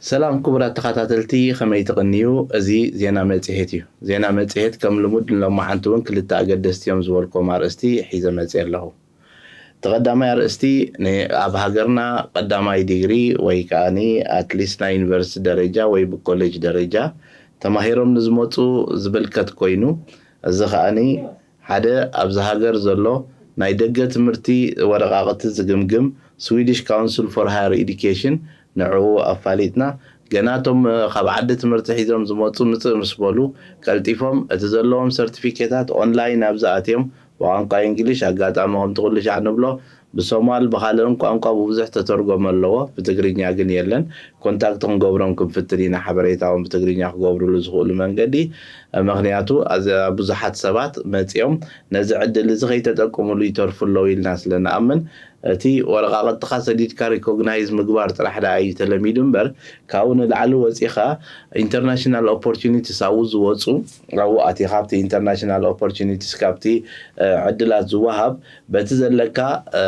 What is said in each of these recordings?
ሰላም ክቡራት ተኸታተልቲ፣ ከመይ ትቕንዩ? እዚ ዜና መጽሔት እዩ። ዜና መጽሔት ከም ልሙድ ንሎማዓንቲ እውን ክልተ ኣገደስቲ እዮም ዝበልኩም ኣርእስቲ ሒዘ መጽየ ኣለኹ። እቲ ቀዳማይ ኣርእስቲ ን-፣ ኣብ ሃገርና ቀዳማይ ዲግሪ ወይ ከዓኒ ኣትሊስት ናይ ዩኒቨርሲቲ ደረጃ ወይ ብኮሌጅ ደረጃ ተማሂሮም ንዝመፁ ዝምልከት ኮይኑ፣ እዚ ከዓኒ ሓደ ኣብዚ ሃገር ዘሎ ናይ ደገ ትምህርቲ ወረቓቕቲ ዝግምግም ስዊዲሽ ካውንስል ፎር ሃየር ኤዱኬሽን ንዕኡ ኣፋሊጥና። ገና እቶም ካብ ዓዲ ትምህርቲ ሒዞም ዝመፁ ምፅእ ምስ በሉ ቀልጢፎም እቲ ዘለዎም ሰርቲፊኬታት ኦንላይን ኣብዚ ኣትዮም ብቋንቋ እንግሊሽ ኣጋጣሚ ከምቲ ኩሉ ሻዕ ንብሎ ብሶማል ብኻልእን ቋንቋ ብብዙሕ ተተርጎመ ኣለዎ፣ ብትግርኛ ግን የለን። ኮንታክት ክንገብሮም ክንፍትን ኢና፣ ሓበሬታውን ብትግርኛ ክገብሩሉ ዝኽእሉ መንገዲ። ምኽንያቱ ኣዘ-፣ ብዙሓት ሰባት መፂኦም ነዚ ዕድል እዚ ከይተጠቀሙሉ ይተርፉ ኣለዉ ኢልና ስለ ንኣምን፣ እቲ ወረቓቕትኻ ሰዲድካ ሪኮግናይዝ ምግባር ጥራሕ ደኣ እዩ ተለሚዱ እምበር፣ ካብኡ ንላዕሊ ወፂኻ ኢንተርናሽናል ኦፖርቹኒቲስ ኣብኡ ዝወፁ፣ ኣብኡ ኣቲኻ ኣብቲ ኢንተርናሽናል ኦፖርቹኒቲስ ካብቲ፣ እ፣ ዕድላት ዝወሃብ በቲ ዘለካ፣ እ፣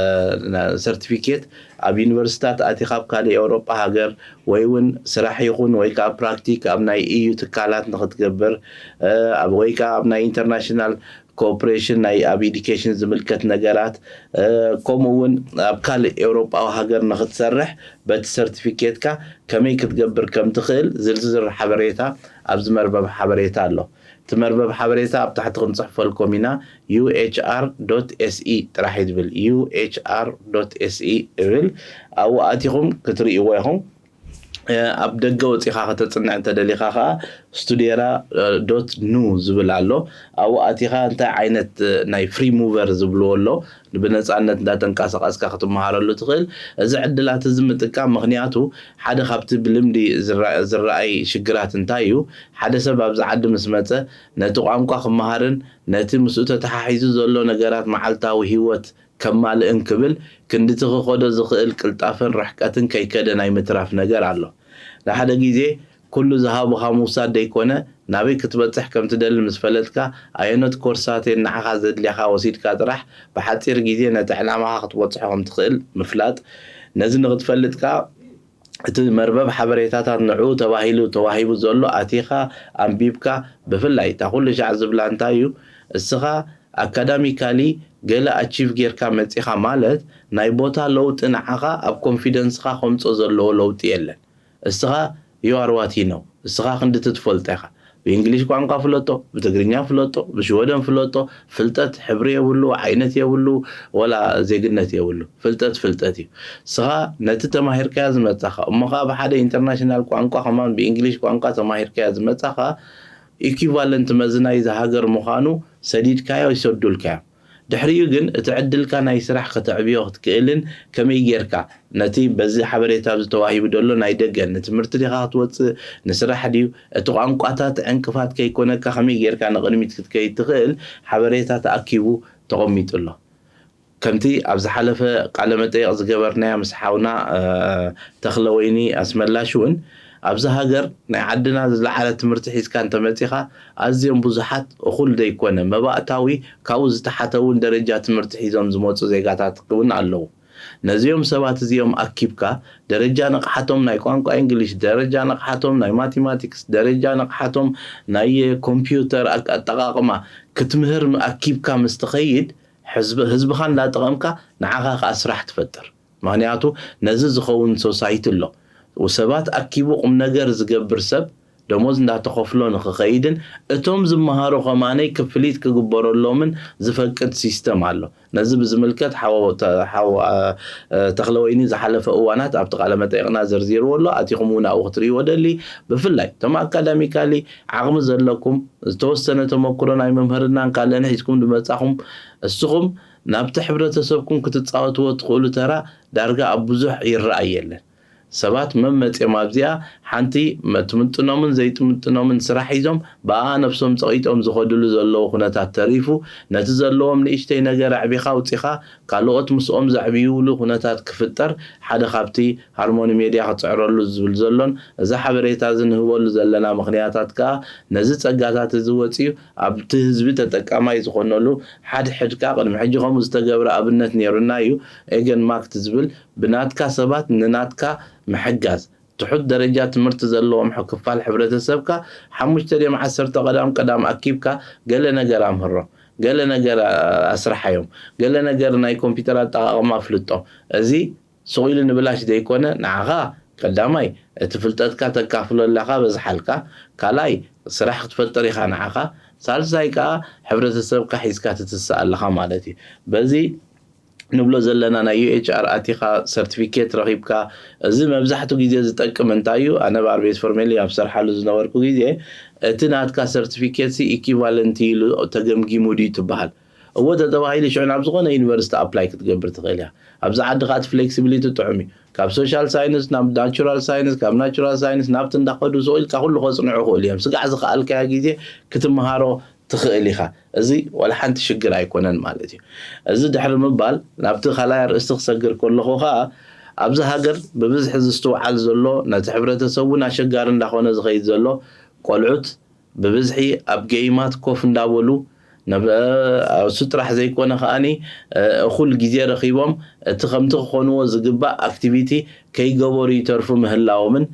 ሰርቲፊኬት ኣብ ዩኒቨርሲታት ኣቲኻ ኣብ ካልእ ኤውሮጳ ሃገር ወይ እውን ስራሕ ይኹን ወይ ከዓ ፕራክቲክ ኣብ ናይ ኢዩ ትካላት ንኽትገብር፣ እ፣ ኣብ፣ ወይ ከዓ ኣብ ናይ ኢንተርናሽናል ኮኦፕሬሽን ናይ ኣብ ኤዱኬሽን ዝምልከት ነገራት፣ እ፣ ከምኡ እውን ኣብ ካልእ ኤውሮጳዊ ሃገር ንኽትሰርሕ በቲ ሰርቲፊኬትካ ከመይ ክትገብር ከም ትኽእል ዝርዝር ሓበሬታ ኣብዚ መርበብ ሓበሬታ ኣሎ። እቲ መርበብ ሓበሬታ ኣብ ታሕቲ ክንጽሕፈልኩም ኢና። ዩ ኤች ኣር ዶት ኤስ ኢ ጥራሕ እዩ ዝብል። ዩ ኤች ኣር ዶት ኤስ ኢ እብል። ኣብኡ ኣቲኹም ክትርእይዎ ኢኹም። እ፣ ኣብ ደገ ወጺኻ ከተጽንዕ እንተደሊኻ ኸኣ ስቱዴራ፣ እ፣ ዶት ኑ ዝብል ኣሎ። ኣብኡ ኣቲኻ እንታይ ዓይነት፣ እ፣ ናይ ፍሪ ሙቨር ዝብልዎ ኣሎ፣ ብነጻነት እንዳተንቀሳቐስካ ክትመሃረሉ ትኽእል። እዚ ዕድላት እዚ ምጥቃም፣ ምኽንያቱ ሓደ ካብቲ ብልምዲ ዝረ-፣ ዝረኣይ ሽግራት እንታይ እዩ? ሓደ ሰብ ኣብዚ ዓዲ ምስ መጸ ነቲ ቋንቋ ክመሃርን ነቲ ምስኡ ተተሓሒዙ ዘሎ ነገራት መዓልታዊ ህይወት ከማልእን ክብል ክንድቲ ክኸዶ ዝኽእል ቅልጣፈን ርሕቀትን ከይከደ ናይ ምትራፍ ነገር ኣሎ። ንሓደ ግዜ ኩሉ ዝሃቡኻ ምውሳድ ደይኮነ፣ ናበይ ክትበጽሕ ከም ትደሊ ምስ ፈለጥካ፣ ኣየኖት ኮርሳት እየን ንዓኻ ዘድልያኻ ወሲድካ ጥራሕ ብሓጺር ግዜ ነቲ ዕላማኻ ክትበጽሖ ከም ትኽእል ምፍላጥ። ነዚ ንኽትፈልጥ ከኣ እቲ መርበብ ሓበሬታታት ንዕኡ ተባሂሉ ተዋሂቡ ዘሎ ኣቲኻ ኣንቢብካ፣ ብፍላይ እታ ኩሉ ሻዕ ዝብላ እንታይ እዩ፣ እስኻ ኣካዳሚካሊ ገለ ኣቺቭ ጌርካ መጺኻ ማለት ናይ ቦታ ለውጢ ንዓኻ ኣብ ኮንፊደንስኻ ከምጾ ዘለዎ ለውጢ የለን። እስኻ you are what you know። እስኻ ክንድቲ ትፈልጦ ኢኻ። ብእንግሊሽ ቋንቋ ፍለጦ፣ ብትግርኛ ፍለጦ፣ ብሽወደን ፍለጦ፣ ፍልጠት ሕብሪ የብሉ፣ ዓይነት የብሉ፣ ወላ ዜግነት የብሉ። ፍልጠት ፍልጠት እዩ። እስኻ ነቲ ተማሂርካዮ ዝመጻኻ፣ እሞ ኸኣ ብሓደ ኢንተርናሽናል ቋንቋ ከማን ብእንግሊሽ ቋንቋ ተማሂርካዮ ዝመጻኻ፣ ኢኩቫለንት መዝናይ እዛ ሃገር ምዃኑ ሰዲድካዮ ይሰዱልካዮ። ድሕሪኡ ግን እቲ ዕድልካ ናይ ስራሕ ከተዕብዮ ክትክእልን ከመይ ጌርካ ነቲ በዚ ሓበሬታ ኣብዚ ተዋሂቡ ዘሎ ናይ ደገ ንትምህርቲ ዲኻ ክትወጽእ፣ ንስራሕ ድዩ፣ እቲ ቋንቋታት ዕንቅፋት ከይኮነካ ከመይ ጌርካ ንቕድሚት ክትከይድ ትኽእል ሓበሬታ ተኣኪቡ ተቐሚጡ ኣሎ። ከምቲ ኣብ ዝሓለፈ ቃለ መጠይቕ ዝገበርናዮ ምስ ሓውና፣ እ፣ ተኽለወይኒ ኣስመላሽ እውን ኣብዚ ሃገር ናይ ዓድና ዝለዓለ ትምህርቲ ሒዝካ እንተመጺኻ ኣዝዮም ብዙሓት እኹል ዘይኮነ መባእታዊ ካብኡ ዝተሓተ እውን ደረጃ ትምህርቲ ሒዞም ዝመጹ ዜጋታት እውን ኣለዉ። ነዚኦም ሰባት እዚኦም ኣኪብካ ደረጃ ንቕሓቶም ናይ ቋንቋ እንግሊሽ፣ ደረጃ ንቕሓቶም ናይ ማቴማቲክስ፣ ደረጃ ንቕሓቶም ናይ ኮምፒውተር ኣቅ-፣ ኣጠቓቕማ ክትምህር ኣኪብካ ምስ ትኸይድ፣ ህዝብ-፣ ህዝብኻ እንዳጠቐምካ ንዓኻ ከኣ ስራሕ ትፈጥር። ምኽንያቱ ነዚ ዝኸውን ሶሳይቲ ኣሎ። ሰባት ኣኪቡ ቁም ነገር ዝገብር ሰብ ደሞዝ እንዳተኸፍሎ ንኽኸይድን እቶም ዝመሃሩ ከማነይ ክፍሊት ክግበረሎምን ዝፈቅድ ሲስተም ኣሎ። ነዚ ብዝምልከት ሓው ተ-፣ ሓው፣ እ፣ እ፣ ተኽለወይኒ ዝሓለፈ እዋናት ኣብቲ ቃለ መጠይቕና ዘርዚርዎ ኣሎ። ኣቲኹም እውን ኣብኡ ክትርእይዎ ደሊ። ብፍላይ እቶም ኣካዳሚካሊ ዓቕሚ ዘለኩም፣ ዝተወሰነ ተመክሮ ናይ መምህርናን ካልእን ሒዝኩም ዝመጻኹም፣ እስኹም ናብቲ ሕብረተሰብኩም ክትጻወትዎ ትኽእሉ ተራ ዳርጋ ኣብ ብዙሕ ይረኣይ የለን። ሰባት መመጽኦም ኣብዚኣ ሓንቲ መ-፣ ትምጥኖምን ዘይትምጥኖምን ስራሕ ሒዞም ብኣኣ ነብሶም ጸቒጦም ዝኸድሉ ዘለዉ ኩነታት ተሪፉ፣ ነቲ ዘለዎም ንእሽተይ ነገር ኣዕቢኻ ኣውጺኻ ካልኦት ምስኦም ዘዕብዩሉ ኩነታት ክፍጠር ሓደ ካብቲ ሃርሞኒ ሜድያ ክጽዕረሉ ዝብል ዘሎን እዚ ሓበሬታ እዚ ንህበሉ ዘለና ምኽንያታት ከኣ ነዚ ጸጋታት እዚ ወጺኡ ኣብቲ ህዝቢ ተጠቃማይ ዝኾነሉ ሓድሕድካ ቅድሚ ሕጂ ከምኡ ዝተገብረ ኣብነት ነይሩና እዩ። ኤገን ማክት ዝብል ብናትካ ሰባት ንናትካ ምሕጋዝ፣ ትሑት ደረጃ ትምህርቲ ዘለዎም ክፋል ሕብረተሰብካ ሓሙሽተ ድዮም ዓሰርተ ቀዳም ቀዳም ኣኪብካ ገለ ነገር ኣምህሮም፣ ገለ ነገር ኣስርሓዮም፣ ገለ ነገር ናይ ኮምፒተር ኣጠቓቕማ ኣፍልጦም። እዚ ስቕ ኢሉ ንብላሽ ዘይኮነ ንዓኻ ቀዳማይ እቲ ፍልጠትካ ተካፍሎ ኣለኻ በዝሓልካ፣ ካልኣይ ስራሕ ክትፈጥር ኢኻ ንዓኻ፣ ሳልሳይ ከኣ ሕብረተሰብካ ሒዝካ ትትስእ ኣለኻ ማለት እዩ። በዚ ንብሎ ዘለና ናይ ዩ ኤች ኣር ኣቲኻ ሰርቲፊኬት ረኺብካ፣ እዚ መብዛሕቱ ግዜ ዝጠቅም እንታይ እዩ? ኣነ ብኣርቤት ፈርሜሊ ኣብ ዝሰርሓሉ ዝነበርኩ ግዜ እቲ ናትካ ሰርቲፊኬት ሲ ኢኪቫለንት ኢሉ ተገምጊሙ ድዩ ትበሃል። እወ ተተባሂሉ ሽዑ ናብ ዝኾነ ዩኒቨርሲቲ ኣፕላይ ክትገብር ትኽእል እያ። ኣብዚ ዓዲ ከዓ እቲ ፍሌክሲቢሊቲ ጥዑም እዩ። ካብ ሶሻል ሳይንስ ናብ ናቹራል ሳይንስ፣ ካብ ናቹራል ሳይንስ ናብቲ እንዳኸዱ ስቕ ኢልካ ኩሉ ከፅንዑ ይኽእሉ እዮም። ስጋዕ ዝኸኣልካዮ ግዜ ክትምሃሮ ትኽእል ኢኻ። እዚ ዋላ ሓንቲ ሽግር ኣይኮነን ማለት እዩ። እዚ ድሕሪ ምባል ናብቲ ካልኣይ ኣርእስቲ ክሰግር ከለኹ ከዓ ኣብዚ ሃገር ብብዝሒ ዝስትውዓል ዘሎ ነቲ ሕብረተሰብ እውን ኣሸጋሪ እንዳኾነ ዝኸይድ ዘሎ ቆልዑት ብብዝሒ ኣብ ጌይማት ኮፍ እንዳበሉ ነብ- እሱ ጥራሕ ዘይኮነ ከዓኒ እኹል ግዜ ረኺቦም እቲ ከምቲ ክኾንዎ ዝግባእ ኣክቲቪቲ ከይገበሩ ይተርፉ ምህላዎምን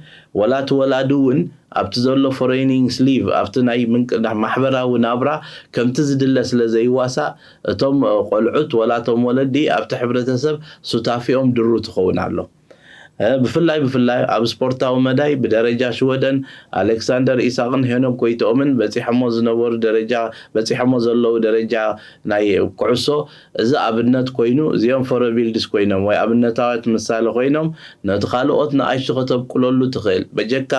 ወላ እቲ ወላዲ እውን ኣብቲ ዘሎ ፎሬኒንግ ስሊቭ ኣብቲ ናይ ምንቅዳሕ ማሕበራዊ ናብራ ከምቲ ዝድለ ስለ ዘይዋሳእ እቶም ቆልዑት ወላ እቶም ወለዲ ኣብቲ ሕብረተሰብ ሱታፊኦም ድሩ ትኸውን ኣሎ። ብፍላይ ብፍላይ ኣብ ስፖርታዊ መዳይ ብደረጃ ሽወደን ኣሌክሳንደር ኢሳቕን ሄኖክ ጎይትኦምን በፂሖሞ ዝነበሩ ደረጃ በፂሖሞ ዘለዉ ደረጃ ናይ ኩዕሶ እዚ ኣብነት ኮይኑ እዚኦም ፎረቢልድስ ኮይኖም ወይ ኣብነታውያት ምሳሌ ኮይኖም ነቲ ካልኦት ንኣሽቱ ከተብቁለሉ ትኽእል በጀካ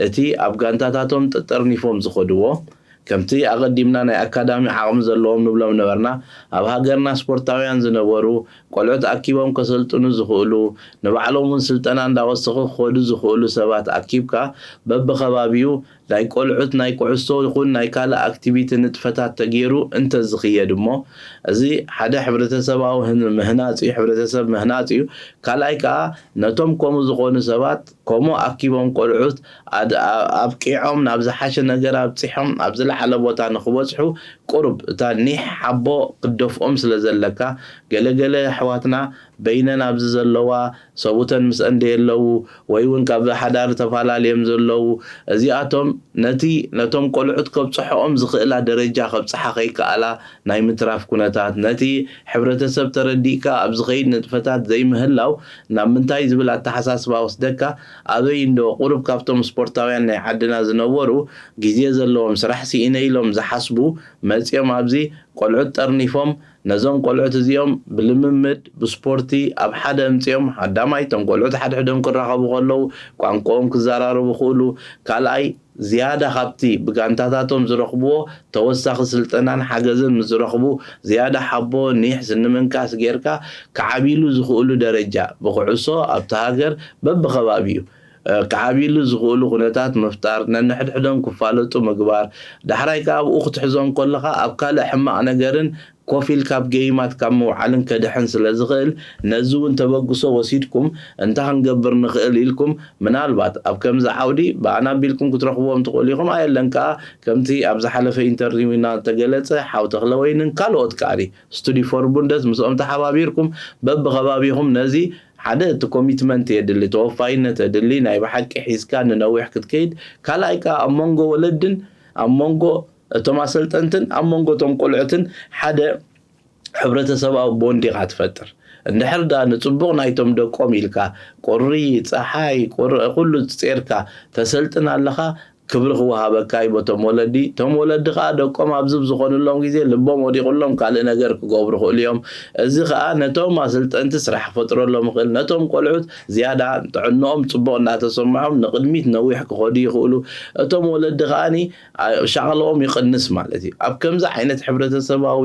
እቲ ኣብ ጋንታታቶም ጠጠርኒፎም ዝኸድዎ ከምቲ ኣቐዲምና ናይ ኣካዳሚ ዓቕሚ ዘለዎም ንብሎም ነበርና ኣብ ሃገርና ስፖርታውያን ዝነበሩ ቆልዑት ኣኪቦም ከሰልጥኑ ዝኽእሉ ንባዕሎም እውን ስልጠና እንዳወሰኹ ክኸዱ ዝኽእሉ ሰባት ኣኪብካ በብኸባቢኡ ናይ ቆልዑት ናይ ኩዕሶ ይኹን ናይ ካልእ ኣክቲቪቲ ንጥፈታት ተገይሩ እንተዝኽየድ እሞ እዚ ሓደ ሕብረተሰባዊ ምህናፅ እዩ፣ ሕብረተሰብ ምህናፅ እዩ። ካልኣይ ከዓ ነቶም ከምኡ ዝኾኑ ሰባት ከምኡ ኣኪቦም ቆልዑት ኣብቂዖም ናብ ዝሓሸ ነገር ኣብፂሖም ኣብ ዝለዓለ ቦታ ንክበፅሑ ቁሩብ እታ ኒሕ ሓቦ ክትደፍኦም ስለ ዘለካ ገለገለ ኣሕዋትና በይነን ኣብዚ ዘለዋ ሰብኡተን ምስአን ደየለዉ ወይ እውን ካብ ሓዳር ተፈላለዮም ዘለዉ እዚኣቶም ነቲ ነቶም ቆልዑት ከብፅሖኦም ዝኽእላ ደረጃ ከብፅሓ ከይከኣላ ናይ ምትራፍ ኩነታት ነቲ ሕብረተሰብ ተረዲእካ ኣብ ዝኸይድ ንጥፈታት ዘይምህላው ናብ ምንታይ ዝብል ኣተሓሳስባ ወስደካ ኣበይ እንዶ ቁሩብ ካብቶም ስፖርታውያን ናይ ዓድና ዝነበሩ ግዜ ዘለዎም ስራሕ ስኢነ ኢሎም ዝሓስቡ መፅኦም ኣብዚ ቆልዑት ጠርኒፎም ነዞም ቆልዑት እዚኦም ብልምምድ ብስፖርቲ ኣብ ሓደ ኣምፅኦም ቀዳማይ እቶም ቆልዑት ሓድሕዶም ክራኸቡ ከለዉ ቋንቋኦም ክዘራረቡ ክእሉ ካልኣይ ዝያዳ ካብቲ ብጋንታታቶም ዝረኽብዎ ተወሳኺ ስልጠናን ሓገዝን ምስ ዝረኽቡ ዝያዳ ሓቦ ኒሕ ስኒ ምንካስ ጌርካ ክዓብይሉ ዝኽእሉ ደረጃ ብኩዕሶ ኣብቲ ሃገር በብኸባቢኡ ክዓብይሉ ዝኽእሉ ኩነታት ምፍጣር ነንሕድሕዶም ክፋለጡ ምግባር ዳሕራይ ከዓ ኣብኡ ክትሕዞም ከለኻ ኣብ ካልእ ሕማቕ ነገርን ኮፍ ኢልካ ኣብ ገይማት ካብ ምውዓልን ከድሕን ስለ ዝኽእል ነዚ እውን ተበግሶ ወሲድኩም እንታይ ክንገብር ንኽእል ኢልኩም ምናልባት ኣብ ከምዚ ዓውዲ ብኣና ኣቢልኩም ክትረኽብዎም ትኽእሉ ኢኹም ኣየለን ከዓ ከምቲ ኣብ ዝሓለፈ ኢንተርቪውና ዝተገለጸ ሓው ተኽለወይንን ካልኦት ከዓኒ ስቱዲ ፎር ቡንደስ ምስኦም ተሓባቢርኩም በብኸባቢኹም ነዚ ሓደ እቲ ኮሚትመንት የድሊ ተወፋይነት የድሊ ናይ ብሓቂ ሒዝካ ንነዊሕ ክትከይድ ካልኣይ ከዓ ኣብ መንጎ ወለድን ኣብ መንጎ እቶም ኣሰልጠንትን ኣብ መንጎ እቶም ቆልዑትን ሓደ ሕብረተሰባዊ ቦንድ ኢኻ ትፈጥር እንድሕር ዳ ንፅቡቕ ናይቶም ደቆም ኢልካ ቁሪ ፀሓይ ኩሉ ፂርካ ተሰልጥን ኣለኻ ክብሪ ክወሃበካ እዩ በቶም ወለዲ እቶም ወለዲ ከዓ ደቆም ኣብዚ ብዝኾኑሎም ግዜ ልቦም ወዲቑሎም ካልእ ነገር ክገብሩ ክእሉ እዮም እዚ ከዓ ነቶም ኣሰልጠንቲ ስራሕ ክፈጥረሎም ይኽእል ነቶም ቆልዑት ዝያዳ ጥዕንኦም ፅቡቕ እናተሰምዖም ንቕድሚት ነዊሕ ክኸዱ ይኽእሉ እቶም ወለዲ ከዓኒ ሻቕልኦም ይቕንስ ማለት እዩ ኣብ ከምዚ ዓይነት ሕብረተሰባዊ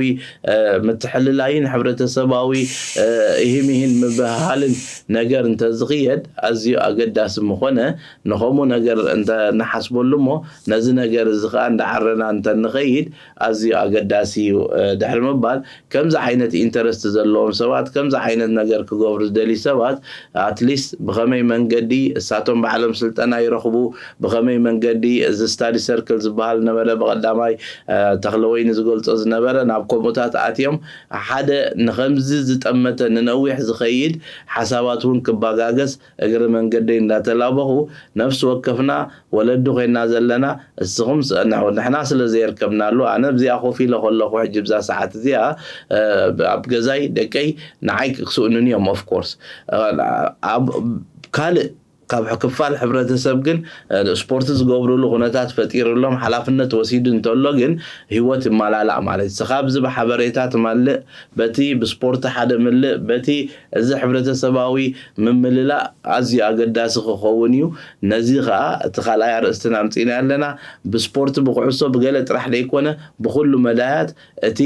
ምትሕልላይን ሕብረተሰባዊ ይህም ይህን ምብህሃልን ነገር እንተዝኽየድ ኣዝዩ ኣገዳሲ ምኾነ ንኸምኡ ነገር እንተንሓስበሉ እሞ ነዚ ነገር እዚ ከዓ እንዳዓረና እንተንኸይድ ኣዝዩ ኣገዳሲ እዩ ድሕሪ ምባል፣ ከምዚ ዓይነት ኢንተረስት ዘለዎም ሰባት፣ ከምዚ ዓይነት ነገር ክገብሩ ዝደልዩ ሰባት ኣትሊስት ብኸመይ መንገዲ እሳቶም ባዕሎም ስልጠና ይረኽቡ፣ ብኸመይ መንገዲ እዚ ስታዲ ሰርክል ዝበሃል ነበረ ብቐዳማይ ተኽለወይኒ ዝገልጾ ዝነበረ ናብ ከምኡታት ኣትዮም ሓደ ንኸምዚ ዝጠመተ ንነዊሕ ዝኸይድ ሓሳባት እውን ክበጋገስ እግሪ መንገደይ እንዳተላበኹ ነፍሲ ወከፍና ወለዲ ኮይና ዘለና እስኹም ንሕና ስለ ዘየርከብናሉ ኣነ ኣብዚኣ ኮፍ ኢለ ከለኹ ሕጂ ብዛ ሰዓት እዚኣ ኣብ ገዛይ ደቀይ ንዓይ ክስእኑን እዮም ኦፍኮርስ ካልእ ካብ ክፋል ሕብረተሰብ ግን ስፖርት ዝገብሩሉ ኩነታት ፈጢሩሎም ሓላፍነት ወሲዱ እንተሎ ግን ህይወት ይመላላእ ማለት እዩ። ስኻብ እዚ ብሓበሬታ ትመልእ በቲ ብስፖርት ሓደ ምልእ በቲ እዚ ሕብረተሰባዊ ምምልላእ ኣዝዩ ኣገዳሲ ክኸውን እዩ። ነዚ ከዓ እቲ ካልኣይ ኣርእስትና ኣምፂና ኣለና። ብስፖርት ብኩዕሶ ብገለ ጥራሕ ዘይኮነ ብኩሉ መዳያት እቲ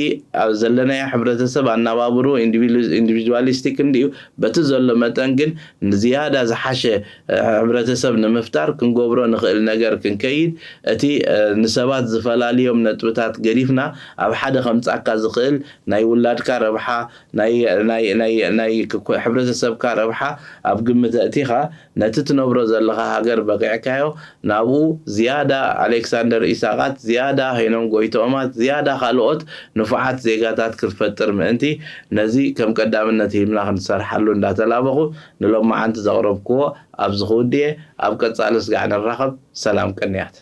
ኣብ ዘለናዮ ሕብረተሰብ ኣናባብሩ ኢንዲቪድዋሊስቲክ እንድዩ በቲ ዘሎ መጠን ግን ንዝያዳ ዝሓሸ ሕብረተሰብ ንምፍጣር ክንገብሮ ንኽእል ነገር ክንከይድ እቲ ንሰባት ዝፈላልዮም ነጥብታት ገዲፍና ኣብ ሓደ ከምፃካ ዝኽእል ናይ ውላድካ ረብሓ ናይ ሕብረተሰብካ ረብሓ ኣብ ግምት ኣእቲኻ ነቲ ትነብሮ ዘለኻ ሃገር በቂዕካዮ ናብኡ ዝያዳ ኣሌክሳንደር ኢሳቓት ዝያዳ ሄኖም ጎይትኦማት ዝያዳ ካልኦት ንፉዓት ዜጋታት ክትፈጥር ምእንቲ ነዚ ከም ቀዳምነት ሂብና ክንሰርሓሉ እንዳተላበኹ ንሎማዓንቲ ዘቕረብክዎ ኣብዚ ክውድየ ኣብ ቀጻሊ ስጋዕ ንራኸብ ሰላም ቅንያት